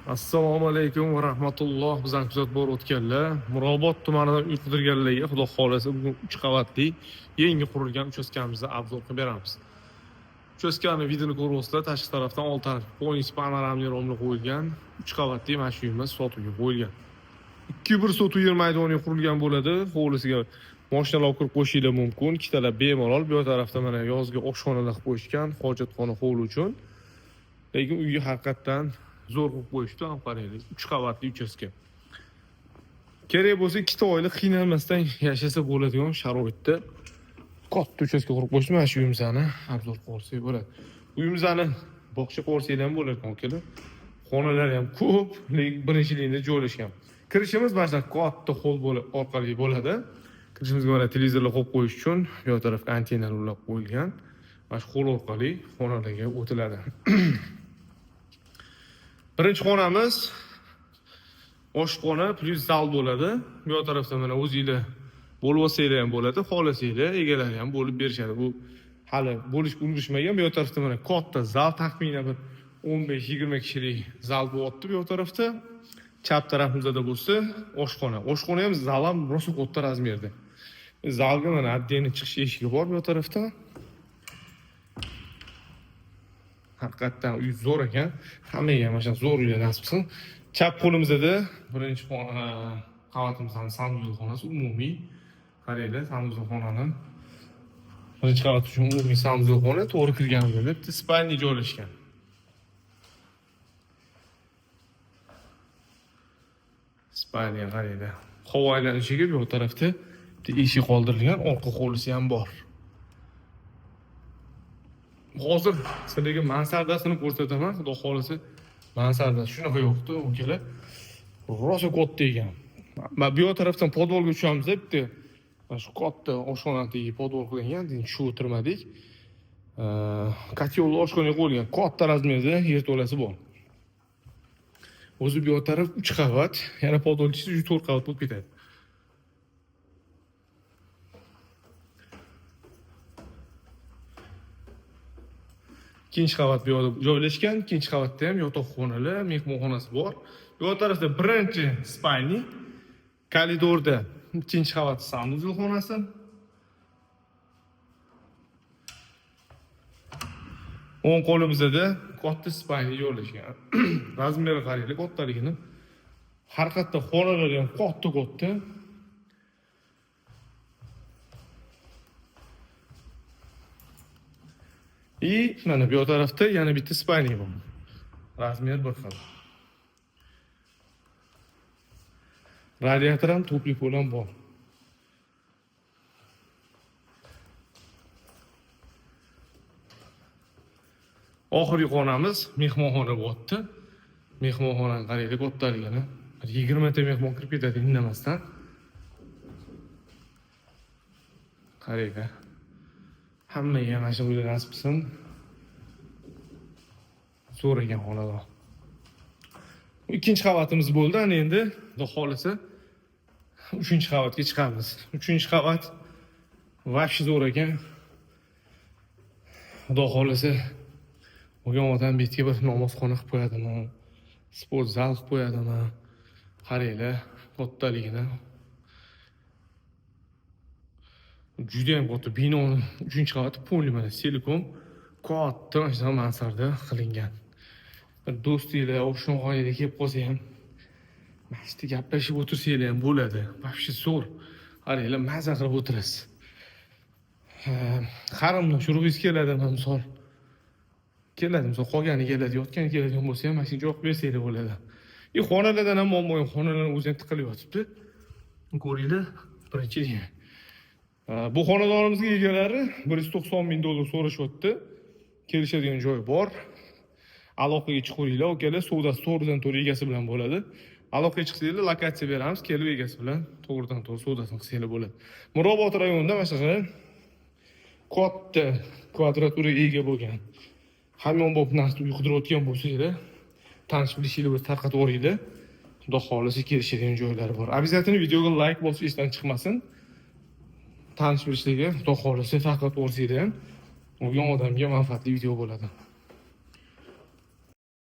Assalomu alaykum va rahmatulloh. Bizani kuzatib borayotganlar, Mirobod tumanidan uy qidirganlarga Xudo xohlasa bugun 3 qavatli yangi qurilgan uchastkamizni обзор qilib beramiz. Uchastkani видini ko'ryapsizlar, tashqi tarafdan old taraf полностью панорамный romlar qo'yilgan, 3 qavatli mana shu uyimiz sotuvga qo'yilgan. 2,1 sotix yer maydoniga qurilgan bo'ladi. Hovlisiga mashinalar olib kirib qo'yishinglar mumkin. Ikkitalar bemalol. Bu tarafda mana yozgi oshxonalar qilib qo'yishgan, hojatxona hovli uchun. Lekin uyga haqiqatdan zo'r qilib qo'yishdi, ham qaraylik. 3 qavatli uchastka. Kerak bo'lsa ikkita oila qiynalmasdan yashasa bo'ladigan sharoitda katta uchastka qurib qo'yishdi. Mana shu uyimizni обзор qilib olsak bo'ladi. Uyimizni bog'cha qilib olsanglar ham bo'lar ekan, akalar. Xonalari ham ko'p, lekin birinchi liniyada joylashgan. Kirishimiz mana shunaqa katta hol bo'lib orqali bo'ladi. Kirishimizga mana televizorlar qo'yib qo'yish uchun bu yoq tarafga antennalar ulab qo'yilgan. Mana shu hol orqali xonalarga o'tiladi. Birinchi xonamiz oshxona plyus zal bo'ladi. Bu yoq tarafda mana o'zinglar bo'lib olsanglar ham bo'ladi, xohlasanglar egalari ham bo'lib berishadi. Bu hali bo'lishga ulgurishmagan. Bu yoq tarafda mana katta zal, taxminan bir 15-20 kishilik zal bo'lyapti bu yoq tarafda. Chap tarafimizda bo'lsa oshxona. Oshxona ham zal ham rosa katta razmerda. Zalga mana отдельно chiqish eshigi bor bu yoq tarafda. Haqiqatdan uy zo'r ekan. Hammaga mana shu zo'r uylar nasib qilsin. Chap qo'limizda birinchi qavatimizning санузел xonasi umumiy. Qaranglar, санузел xonani. Birinchi qavat uchun umumiy санузел xona, to'g'ri kirganimizda bitta спальня joylashgan. Спальня qaranglar. Havo aylanishiga bu tarafda bitta eshik qoldirilgan, orqa hovlisi ham bor. Hozir sizlarga mansardasini ko'rsataman. Xudo xohlasa mansardasi shunaqa yo'qdi, ukalar. Rosa katta ekan. Mana bu yoq tarafdan podvalga tushamiz, bitta mana shu katta oshxona tagiga podval qilingan, tushib o'tirmadik. Kotelli oshxona qo'yilgan, katta razmerda yerto'lasi bor. O'zi bu yoq taraf 3 qavat, yana podval tushsa 4 qavat bo'lib ketadi. Ikkinchi qavat bu yoqda joylashgan. Ikkinchi qavatda ham yotoqxonalar, mehmonxonasi bor. Bu yoq tarafda birinchi спальня, koridorda ikkinchi qavat санузел xonasi. O'ng qo'limizda katta спальня joylashgan. Razmeri qaranglar, kattaligini. Har qayerda xonalar ham katta-katta. И mana bu yoq tarafda yana bitta спальня bor. Razmer bir xil. Radiator ham, topli pol ham bor. Oxirgi xonamiz mehmonxona bo'lyapti. Mehmonxonani qaranglar kattaligini. Bir 20 ta mehmon kirib ketadi indamasdan. Qaranglar. Hammaga mana shu uylar nasib qilsin. Zo'r ekan xonadon. Ikkinchi qavatimiz bo'ldi. Ana endi Xudo xohlasa uchinchi qavatga chiqamiz. Uchinchi qavat вообще zo'r ekan. Xudo xohlasa olgan odam bu yerga bir namozxona qilib qo'yadimi, sport zal qilib qo'yadimi. Qaranglar kattaligini. Juda ham katta binoni uchinchi qavati polni mana silikom katta mana shunaqa mansarda qilingan. Bir do'stinglar, oshna og'aylar kelib qolsa ham mana shu yerda gaplashib o'tirsanglar ham bo'ladi. Вообще zo'r. Qaranglar, maza qilib o'tirasiz. Qarindosh urug'ingiz keladi, misol. Keladi, misol qolgani keladi, yotgani keladigan bo'lsa ham mana shunga joy qilib bersanglar bo'ladi. И xonalardan ham muammo yo'q, xonalarning o'zi ham tiqilib yotibdi. Ko'ringlar, birinchi liniya. Bu xonadonimizga egalari 190 ming dollar so'rashyapti. Kelishadigan joyi bor. Aloqaga chiqaveringlar, akalar, savdosi to'g'ridan to'g'ri egasi bilan bo'ladi. Aloqaga chiqsanglar, lokatsiya beramiz, kelib egasi bilan to'g'ridan to'g'ri savdosini qilsanglar bo'ladi. Mirobod rayonida mana shunaqa katta kvadraturaga ega bo'lgan hamyonbop narsa uy qidirayotgan bo'lsanglar, tanish bilishinglar bo'lsa tarqatib yuboringlar. Xudo xohlasa kelishadigan joylari bor. Обязательно videoga like bosish esdan chiqmasin. Tanish bilishlarga Xudo xohlasa tarqatib yuborsanglar ham olgan odamga manfaatli video bo'ladi.